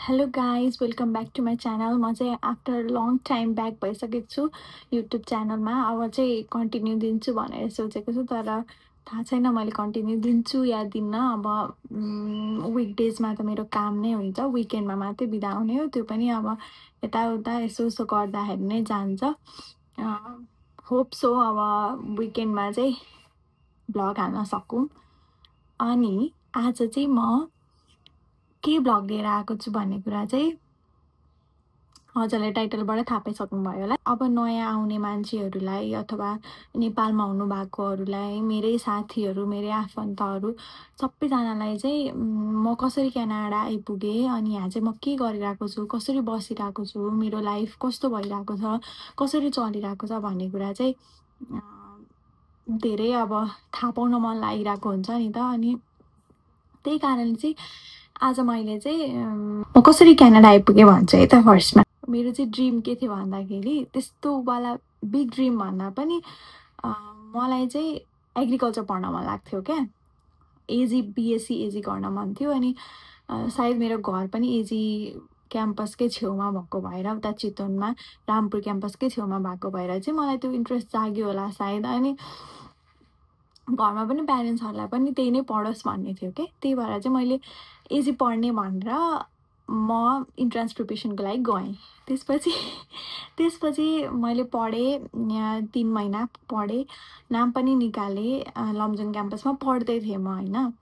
Hello guys welcome back to my channel. म चाहिँ after long time back भइसकेको छु युट्युब च्यानलमा। अब चाहिँ कन्टिन्यू दिन्छु भनेर सोचेको छु, तर थाहा छैन मैले कन्टिन्यू दिन्छु या दिन्न। अब विकडेजमा त मेरो काम नै हुन्छ, विकेन्डमा मात्रै बिदा हुने हो, त्यो पनि अब यताउता यसो यसो गर्दाखेरि नै जान्छ। होप सो अब विकेन्डमा चाहिँ भ्लग हाल्न सकौँ। अनि आज चाहिँ म के भ्लग लिएर आएको छु भन्ने कुरा चाहिँ हजुरलाई टाइटलबाट थाहा पाइसक्नुभयो होला। अब नयाँ आउने मान्छेहरूलाई अथवा नेपालमा हुनुभएकोहरूलाई, मेरै साथीहरू, मेरै आफन्तहरू सबैजनालाई चाहिँ म कसरी क्यानाडा आइपुगेँ, अनि यहाँ चाहिँ म के गरिरहेको छु, कसरी बसिरहेको छु, मेरो लाइफ कस्तो भइरहेको छ, कसरी चलिरहेको छ भन्ने कुरा चाहिँ धेरै अब थाहा पाउन मन लागिरहेको हुन्छ नि त। अनि त्यही कारणले चाहिँ आज मैले चाहिँ म कसरी क्यानाडा आइपुगेँ भन्छु है त। फर्स्टमा मेरो चाहिँ ड्रिम के थियो भन्दाखेरि, त्यस्तोवाला बिग ड्रिम भन्दा पनि मलाई चाहिँ एग्रिकल्चर पढ्न मन लाग्थ्यो क्या। एजी बिएससी एजी गर्न मन थियो। अनि सायद मेरो घर पनि एजी क्याम्पसकै छेउमा भएको भएर, उता चितवनमा रामपुर क्याम्पसकै छेउमा भएको भएर चाहिँ मलाई त्यो इन्ट्रेस्ट जाग्यो होला सायद। अनि घरमा पनि प्यारेन्ट्सहरूलाई पनि त्यही नै पढोस् भन्ने थियो क्या। त्यही भएर चाहिँ मैले एजी पढ्ने भनेर म इन्ट्रान्स प्रिपरेसनको लागि गएँ। त्यसपछि मैले पढेँ, यहाँ 3 महिना पढेँ, नाम पनि निकालेँ। लमजुङ क्याम्पसमा पढ्दै थिएँ म होइन।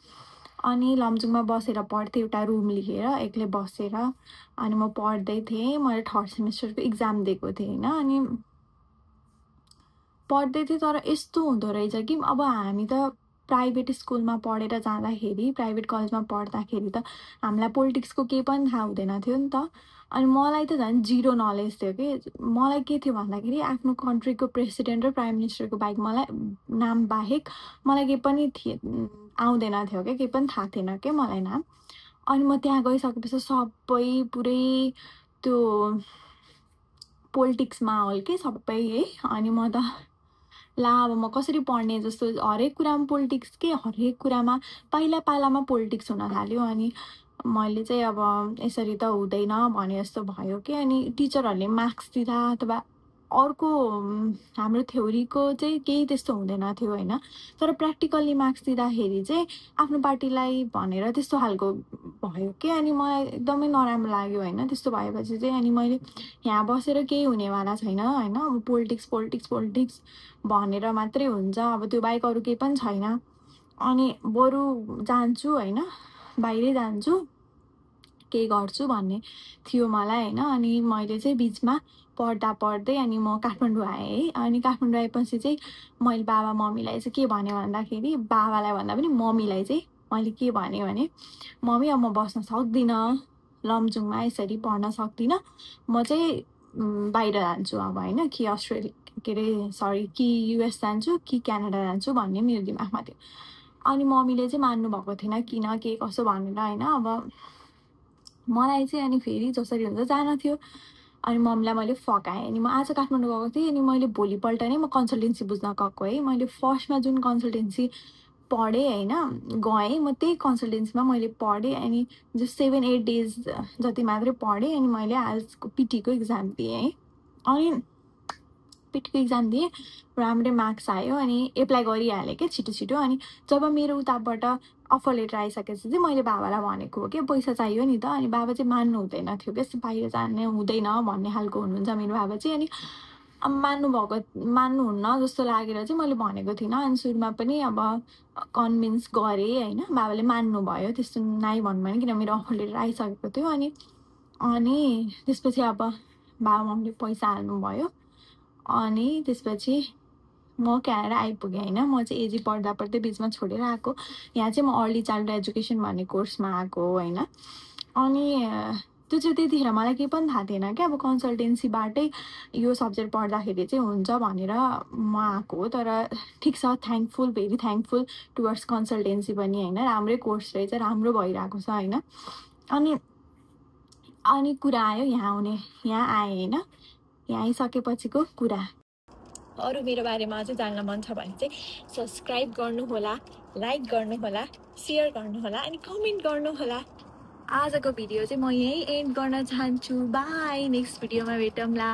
अनि लमजुङमा बसेर पढ्थेँ, एउटा रुम लिएर एक्लै बसेर। अनि म पढ्दै थिएँ, मैले 3rd सेमेस्टरको इक्जाम दिएको थिएँ होइन। अनि पढ्दै थिएँ, तर यस्तो हुँदो रहेछ कि अब हामी त प्राइभेट स्कुलमा पढेर जाँदाखेरि, प्राइभेट कलेजमा पढ्दाखेरि त हामीलाई पोलिटिक्सको केही पनि थाहा हुँदैन थियो नि त। अनि मलाई त झन् जिरो नलेज थियो कि। मलाई के थियो भन्दाखेरि, आफ्नो कन्ट्रीको प्रेसिडेन्ट र प्राइम मिनिस्टरको बाहेक मलाई नाम बाहेक मलाई केही पनि आउँदैन थियो क्या, केही पनि थाहा थिएन क्या मलाई नाम। अनि म त्यहाँ गइसकेपछि सबै पुरै त्यो पोलिटिक्समा होल कि सबै है। अनि म त ला अब म कसरी पढ्ने जस्तो, हरेक कुरामा पोलिटिक्स के, हरेक कुरामा पाइलामा पोलिटिक्स हुन थाल्यो। अनि मैले चाहिँ अब यसरी त हुँदैन भने जस्तो भयो कि। अनि टिचरहरूले मार्क्स दिँदा अथवा अर्को हाम्रो थ्योरीको चाहिँ केही त्यस्तो हुँदैन थियो होइन, तर प्र्याक्टिकल्ली मार्क्स दिँदाखेरि चाहिँ आफ्नो पार्टीलाई भनेर त्यस्तो खालको भयो कि। अनि मलाई एकदमै नराम्रो लाग्यो होइन। त्यस्तो भएपछि चाहिँ अनि मैले यहाँ बसेर केही हुनेवाला छैन होइन, अब पोलिटिक्स भनेर मात्रै हुन्छ, अब त्यो बाहेक अरू केही पनि छैन। अनि बरु जान्छु होइन, बाहिरै जान्छु, केही गर्छु भन्ने थियो मलाई होइन। अनि मैले चाहिँ बिचमा पढ्दै अनि म काठमाडौँ आएँ है। अनि काठमाडौँ आएपछि चाहिँ मैले बाबा मम्मीलाई चाहिँ के भनेँ भन्दाखेरि, बाबालाई भन्दा पनि मम्मीलाई चाहिँ मैले के भनेँ भने, मम्मी अब म बस्न सक्दिनँ लमजुङमा, यसरी पढ्न सक्दिनँ, म चाहिँ बाहिर जान्छु अब होइन, कि कि युएस जान्छु कि क्यानाडा जान्छु भन्ने मेरो दिमागमा थियो। अनि मम्मीले चाहिँ मान्नु भएको थिएन, किन के कसो भनेर होइन। अब मलाई चाहिँ अनि फेरि जसरी हुन्छ जान थियो। अनि मम्मीलाई मैले फकाएँ। अनि म आज काठमाडौँ गएको थिएँ, अनि मैले भोलिपल्ट नै म कन्सल्टेन्सी बुझ्न गएको है। मैले फर्स्टमा जुन कन्सल्टेन्सी पढेँ होइन, गएँ म त्यही कन्सल्टेन्सीमा मैले पढेँ। अनि जो 7-8 डेज जति मात्रै पढेँ। अनि मैले आजको पिटीको इक्जाम दिएँ है। अनि पिटीको इक्जाम दिएँ, राम्रै मार्क्स आयो। अनि एप्लाई गरिहालेँ क्या छिटो। अनि जब मेरो उताबाट अफर लेटर आइसकेपछि चाहिँ मैले बाबालाई भनेको हो कि पैसा चाहियो नि त। अनि बाबा चाहिँ मान्नु हुँदैन थियो क्या, बाहिर जाने हुँदैन भन्ने खालको हुनुहुन्छ मेरो बाबा चाहिँ। अनि मान्नुहुन्न जस्तो लागेर चाहिँ मैले भनेको थिइनँ। अनि सुरुमा पनि अब कन्भिन्स गरेँ होइन, बाबाले मान्नुभयो, त्यस्तो नाइ भन्नु भएन, किन मेरो अफर लेटर आइसकेको थियो। अनि त्यसपछि अब बाबा मम्मीले पैसा हाल्नुभयो। अनि त्यसपछि म क्यानाडा आइपुगेँ होइन। म चाहिँ एजी पढ्दै बिचमा छोडेर आएको। यहाँ चाहिँ म अर्ली चाइल्ड एजुकेसन भन्ने कोर्समा आएको होइन। अनि त्यो चाहिँ त्यतिखेर मलाई केही पनि थाहा थिएन क्या, अब कन्सल्टेन्सीबाटै यो सब्जेक्ट पढ्दाखेरि चाहिँ हुन्छ भनेर म आएको हो। तर ठिक छ, thankful, very thankful towards consultancy पनि होइन, राम्रै कोर्स रहेछ, राम्रो भइरहेको छ होइन। अनि कुरा आयो यहाँ आएँ होइन। यहाँ आइसकेपछिको कुरा, अरू मेरो बारेमा अझै जान्न मन छ भने चाहिँ सब्सक्राइब गर्नुहोला, लाइक गर्नुहोला, सेयर गर्नुहोला, अनि कमेन्ट गर्नुहोला। आजको भिडियो चाहिँ म यहीँ एन्ड गर्न चाहन्छु। बाई, नेक्स्ट भिडियोमा भेटौँला।